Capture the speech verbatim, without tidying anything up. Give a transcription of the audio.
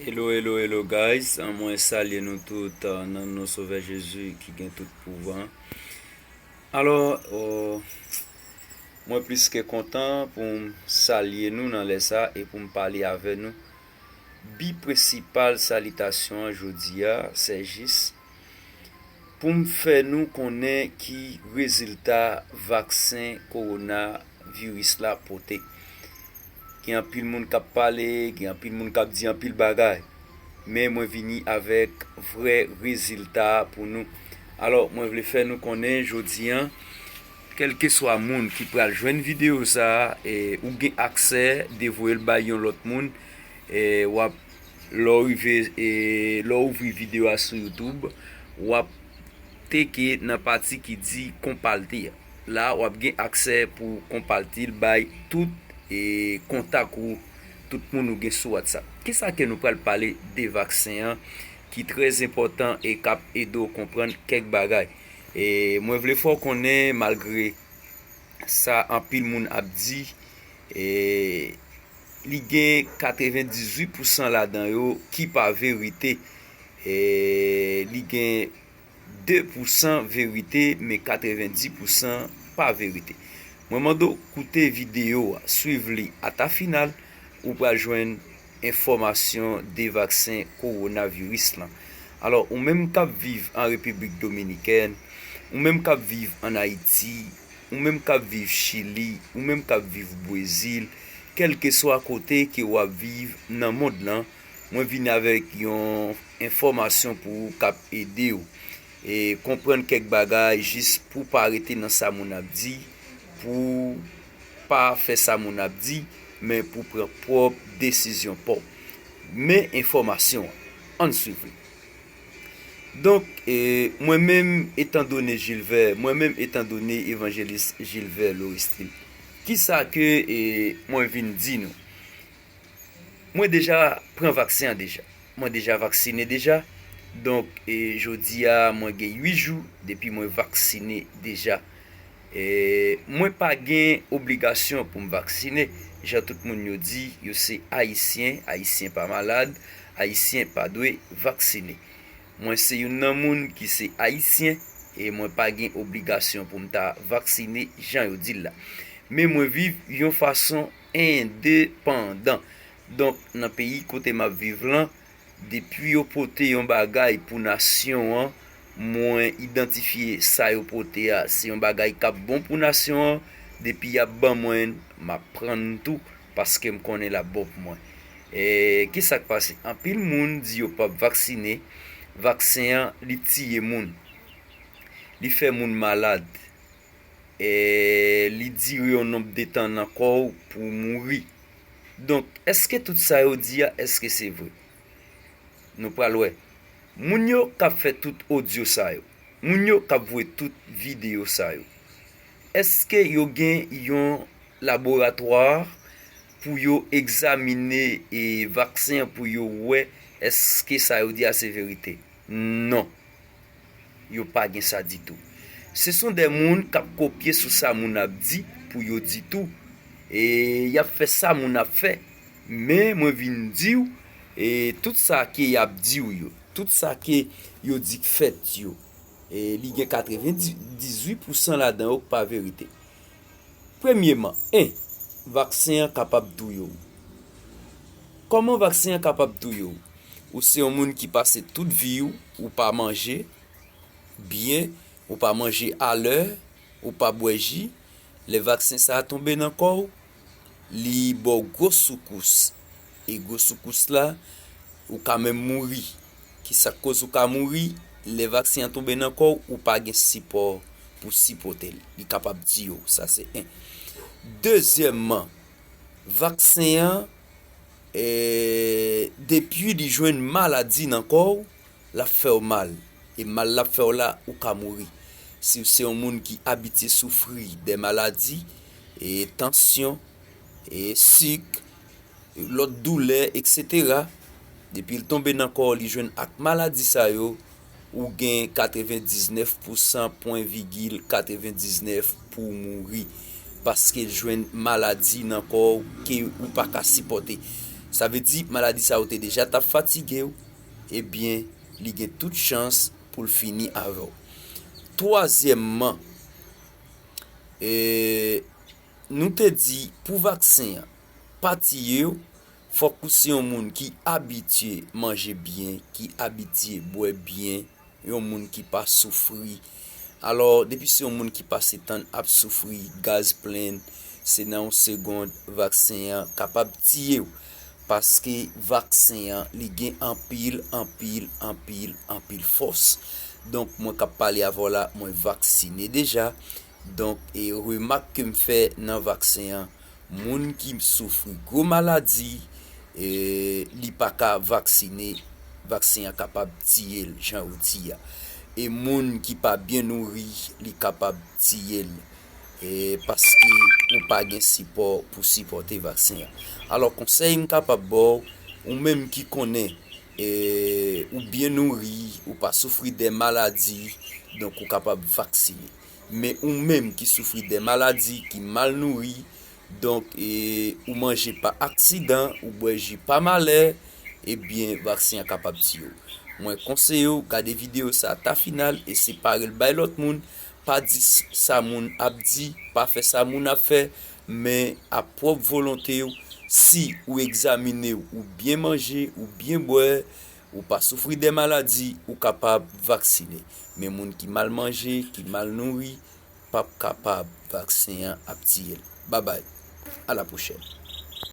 Hello, hello, hello, guys. Mwen salye nou tout, uh, nan non Sovè Jezi ki gen tout pouvwa. Alò, uh, mwen plis ke kontan pou m salye nou nan lè sa e pou m pale avè nou. Bi prensipal salitasyon an jodi a, se jis pou m fè nou konnen ki rezilta vaksen kowonaviris la pote. Gen anpil moun k ap pale, gen anpil moun k ap di anpil bagay. Men mwen vini avèk vrè rezilta pou nou. Alò, mwen vle fè nou konnen jodi an, kèlkeswa moun ki pral jwenn videyo sa a, e, ou gen aksè devoye l bay yon lòt moun, e, w ap, lè w rive, e, lè w ouvri videyo a sou YouTube, w ap teke nan pati ki di konpalte a. La, w ap gen aksè pou konpalte l bay tout, e, kontak ou, tout moun ou gen sou WhatsApp. Kisa ke nou pral pale de vaksen an ki trè enpòtan e k ap ede w konprann kèk bagay? E mwen vle fè w konnen, malgre sa anpil moun ap di, e, li gen katrevendizuit pousan ladan yo ki pa verite. E, li gen de pousan verite, men katrevendis pousan pa verite. Mwen mande w koute videyo a, swiv li ata final, ou pral jwenn enfòmasyon de vaksen kowonaviris lan. Alò, ou menm k ap viv an Repiblik Dominikèn, ou menm k ap viv ann Ayiti, ou menm k ap viv Chili, ou menm k ap viv Brezil, kèlkeswa kote ke w ap viv nan mond lan, mwen vin avèk yon enfòmasyon pou ou k ap ede w, e, konprann kèk bagay jis pou w pa rete nan sa moun ap di, pou w pa fè sa moun ap di, men pou w pran pwòp desizyon pa w. Men enfòmasyon an, ann swiv li. Donk, e, mwen menm, etandone Gilbert, mwen menm, etandone evanjelis Gilbert Loristil, kisa ke, e, mwen vin di nou? Mwen deja pran vaksen an deja. Mwen deja vaksine deja. Donk, e, jodi a, mwen gen uit jou depi mwen vaksine deja. E, mwen pa gen obligasyon pou m vaksine. Jan tout moun yo di, yo se Ayisyen, Ayisyen pa malad, Ayisyen pa dwe vaksine. Mwen se youn nan moun ki se Ayisyen, e mwen pa gen obligasyon pou m ta vaksine jan yo di l la. Men mwen viv yon fason endepandan. Donk, nan peyi kote m ap viv lan, depi yo pote yon bagay pou nasyon an, mwen idantifye sa yo pote a, se yon bagay k ap bon pou nasyon an, depi y ap ban mwen, m ap pran l tou, paske m konnen l ap bon pou mwen. E, kisa k pase? Anpil moun di yo p ap vaksine, vaksen an, li tiye moun. Li fè moun malad. E, li dire yon nonb de tan nan kò w pou w mouri. Donk, èske tout sa yo di a, èske se vre? Nou pral wè. Moun yo k ap fè tout odyo sa yo, moun yo k ap voye tout videyo sa yo, èske yo gen yon laboratwa pou yo egzamine, e, vaksen an pou yo wè èske sa yo di a se verite? Non. Yo pa gen sa ditou. Se son de moun k ap kopye sou sa moun ap di pou yo di tou. E y ap fè sa moun ap fè. Men mwen vin di w, e tout sa ke y ap di w yo, tout sa ke yo di k fèt yo, e li gen katrevendizuit pousan ladan yo k pa verite. Premyeman, en, vaksen an kapab touye w. Kòman vaksen an kapab touye w? Ou se yon moun ki pase tout vi w, ou pa manje byen, ou pa manje alè, ou pa bwè ji. Lè vaksen sa a tonbe nan kò w, li ba w gwo soukous. E gwo soukous la, ou ka menm mouri. Kisa k koz ou ka mouri? Lè vaksen an tonbe nan kò w, ou pa gen sipò pou sipòte l. Li kapab tiye w. Sa se en. Dezyèmman, vaksen an, e, depi li jwenn maladi nan kò w, l ap fè w mal. E mal l ap fè w la, ou ka mouri. Si w se yon moun ki abitye soufri de maladi, e, tansyon, e, sik, lòt doulè, etsetera, depi l tonbe nan kò w, li jwenn ak maladi sa yo, ou gen katrevendiznèf pousan pwen vigil katrevendiznèf pou w mouri, paske l jwenn maladi nan kò w ke ou pa ka sipòte. Sa vle di, maladi sa yo te deja t ap fatige w, ebyen, li gen tout chans pou l fini avè w. Twazyèmman, e, nou te di pou vaksen an pa tiye w, fòk ou se yon moun ki abitye manje byen, ki abitye bwè byen, yon moun ki pa soufri. Alò, depi se yon moun ki pase tan ap soufri gaz plen, se nan yon segond vaksen an kapab tiye w. Paske vaksen an, li gen anpil, anpil, anpil, anpil fòs. Donk, mwen k ap pale avè w la, mwen vaksine deja. Donk, e remak ke m fè nan vaksen an, moun ki soufri gwo maladi, e, li pa ka vaksine, vaksen an kapab tiye l, jan yo di a. E moun ki pa byen nouri, li kapab tiye l, e, paske ou pa gen sipò pou sipòte vaksen an. Alò, konsèy m kapab ba w, ou menm ki konnen, e, ou byen nouri, ou pa soufri de maladi, donk ou kapab vaksine. Men ou menm ki soufri de maladi, ki mal nouri, donk, e, ou manje pa aksidan, ou bwè ji pa malè, ebyen, vaksen an kapab tiye w. Mwen konseye w gade videyo sa ta final e separe l bay lòt moun. Pa di s- sa moun ap di, pa fè sa moun ap fè, men ap pwòp volonte w, si ou egzamine w, ou byen manje, ou byen bwè, ou pa soufri de maladi, ou kapab vaksine. Men moun ki mal manje, ki mal nouri, p ap kapab vaksen an ap tiye l. Babay. A la pwochèn.